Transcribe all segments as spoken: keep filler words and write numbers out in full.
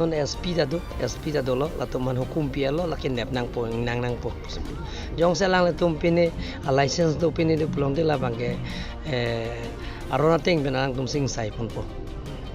latum S P ta do, S P ta dolo, latum aphan hukum pi-etlo, lake nep nangpo, nang nangpo. Jongsi alanglitum pine a license do, pine do pulote labang ke, eh, Aron ateng pen nangtum sing sai ponpo.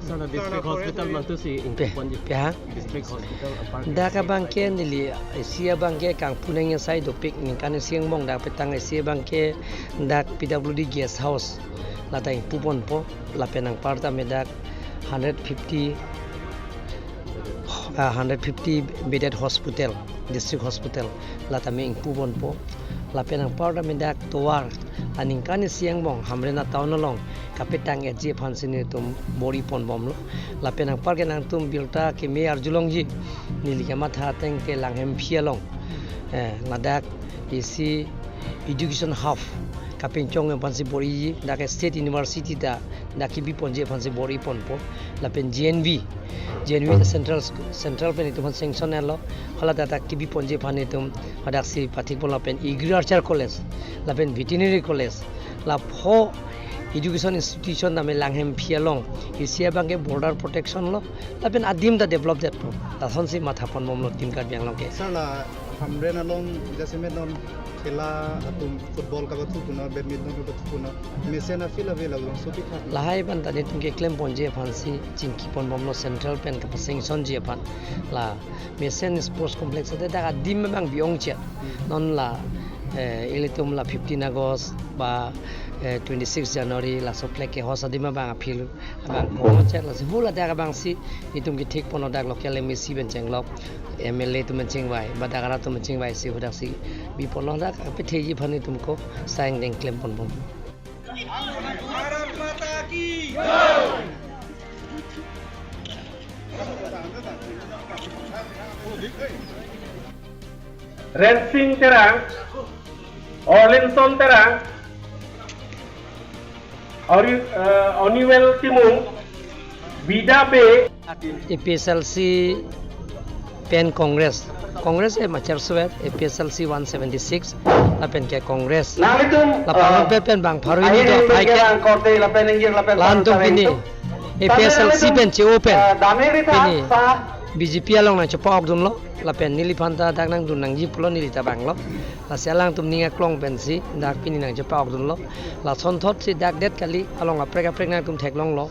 Sir, la district hospital mangtu si Pe, ingpon ji. Pe ha? District hospital apar ke. Dak abang ke neli, isi abang ke kangpu nangji asai dopik, ningkan isi angbong dak petang isi abang ke dak P W D guest house lata ingpu ponpo, lapen anparta me dak hundred fifty, ah, hundred fifty bedded hospital, district hospital, lata me ingpu ponpo. Lapen anparta me dak tovar, aningkan isi angbong Hamren a-town along kapetang-etji aphansi nelitum bor-i ponbomlo. Lapen anpar ke nangtum birta keme arjulongji, neli kamatha ateng ke Langhemphi along, eh, ladak isi education hub kapinchong aphansi bor-iji, dak State University ta dak kebi ponji aphansi bor-i ponpo. Lapen G N V, G N V ta central sc-, central pen itum aphan sanction lo. Hala dak kebi ponji aphan itum hadaksi pathik pon, lapen agriculture college, lapen veterinary college, la pho education institution tame Langhemphi along, isi abang ke border protection lo, lapen adim ta develop det po. Lasonsi matha ponbomlo Team Karbi Anglong ke. Sir, la Hamren along jasemet non khela atum football kabathu puna, badminton kabathu puna, mesen a-field available along sopi khat. Lahai abang ta nelitum keklem ponji aphansi chingki ponbomlo, central pen kapa-sanction ji aphan. La mesen sports complex ate dak adim abang bi-ongchot. Hmm. Non la, eh, ilitum la fifteen August ba, eh, twenty-six January laso flag ke-host adim abang a-field abang ko-ongchot, lasi hula dak abangsi itum kethik ponlo, dak local M A C pen chenglok, M L A atum pen chingvai, ba dak arat atum pen chingvaisi hadaksi bi ponlo, dak apetheji aphan itum ko sai angdeng klem ponbom. Bharat माता की Rensing Terang, Orlinson Terang, Ori-, eh, Oniwel Timung, Bida Bey, A P H L C pen Congress, Congress e machar suet, A P H L C one seventy-six, lapen ke Congress. Nanglitum, lapen eh, pen pen bang pharo hini ahin do, pen hai ke kerang korte lapen ingjir lapen lan tum pini, A P H L C pen che-o pen, eh, dame ri tha pini sa. B J P along nangchepa-ok dunlo, lapen neliphan ta dak nangdun nangji pulo, neli ta banglo. Lasi alangtum ning aklong pensi dak pini nangchepa-ok dunlo. Lasonthotsi dak det kali, along aprek aprek nangtum theklonglo.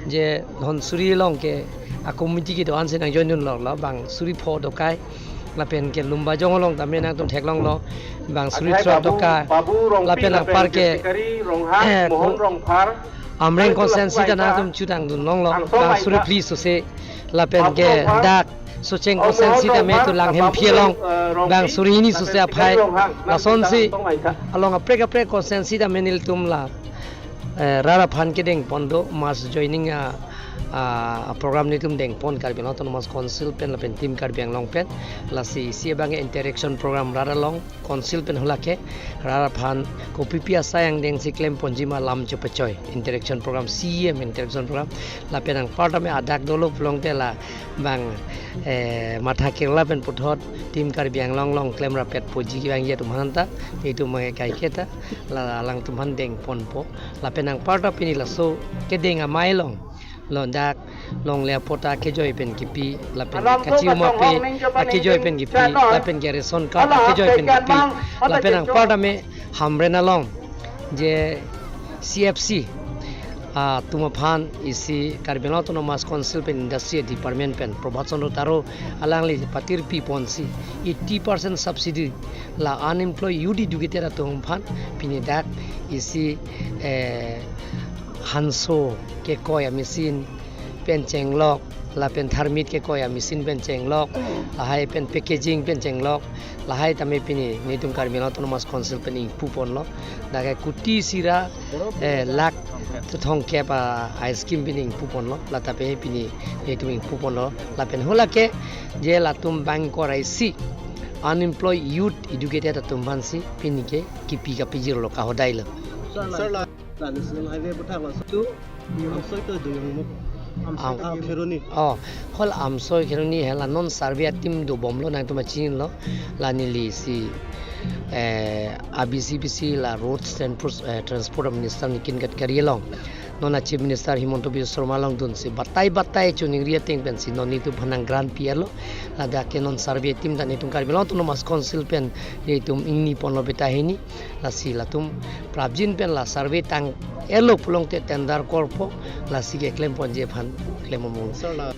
Je Dhansiri along ke a-committee kedo-ansi nang join dunlo, la bang suri pho dokai. Lapen ke Lumbajong along tame nangtum theklonglo, bang suri throk dokai. Lapen anpar ke, eh, Amreng constituency ta nangtum chutang dunlonglo, bang suri phli sose. Lapen ke dak Socheng constituency tame tu Langhemphi along, bang suri hini sose aphai. Lasonsi along aprek aprek constituency tame nelitum la, eh, rat aphan kedeng pon do, mass joining a, a, a program nelitum deng pon Karbi Anglong Autonomous Council pen lapen Team Karbi Anglong pen. Lasi isi abang interaction program rat along, council pen hula ke, rat aphan kopipi asai angdengsi klem ponji ma lam chepachoi. Interaction program, C M interaction program. Lapen anpar tame adak dolo pulote la bang, eh, matha kerla pen puthot Team Karbi Anglong along klem rapet poji abang ya atum aphan ta, itum abang kaiketa, la alangtum aphan deng ponpo. Lapen anpar ta pini laso kedeng amei along, lo dak longle apot akejoi pen kipi, lapen ke kachiumape akejoi pen kipi, lapen ke ration card akejoi pen kipi, lapen anpar tame Hamren along je C F C atum aphan isi Karbi Anglong Autonomous Council pen Industry Department pen Prabhat Chandra Taro alangli patirpi ponsi eighty percent subsidy la unemployed youth educated atum aphan pini dak isi, eh, hanso kekoi a-machine pen chenglok, lapen tharmit kekoi a-machine pen chenglok, lahai pen packaging pen chenglok, lahai tame pini nelitum Karbi Anglong Autonomous Council pen ingpu ponlo. Dak ke kuti isi ra, eh, lakh thomkep a, a-scheme pini ingpu ponlo. Lata pe pini nelitum ingpu ponlo. Lapen hula ke je latum bang korai si unemployed youth educated atum aphansi pini ke kipi kapijirlo kahodailo. Sir, la, la National Highway aputhak laso tu, Amsoi to do yung mo. Am-, ah, Kheroni. Oh, hol Amsoi Kheroni hela non survey a-team dobomlo, nangtum pachinilo, la neli si, eh, A B C P C la Road Transport, eh, Transport Minister Nitin Gadkari along Non a Chief Minister Himanta Biswa Sarma along dunsi batai batai choningri ateng pensi non nelitum aphan nang grant pi-etlo. Ladak ke non survey team ta nelitum Karbi Anglong Autonomous Council pen nelitum ingni ponlo beta hini. Lasi latum prapjin pen la survey tang-etlo pulote tender korpo, lasi keklem ponji aphan klem omong. Sir, la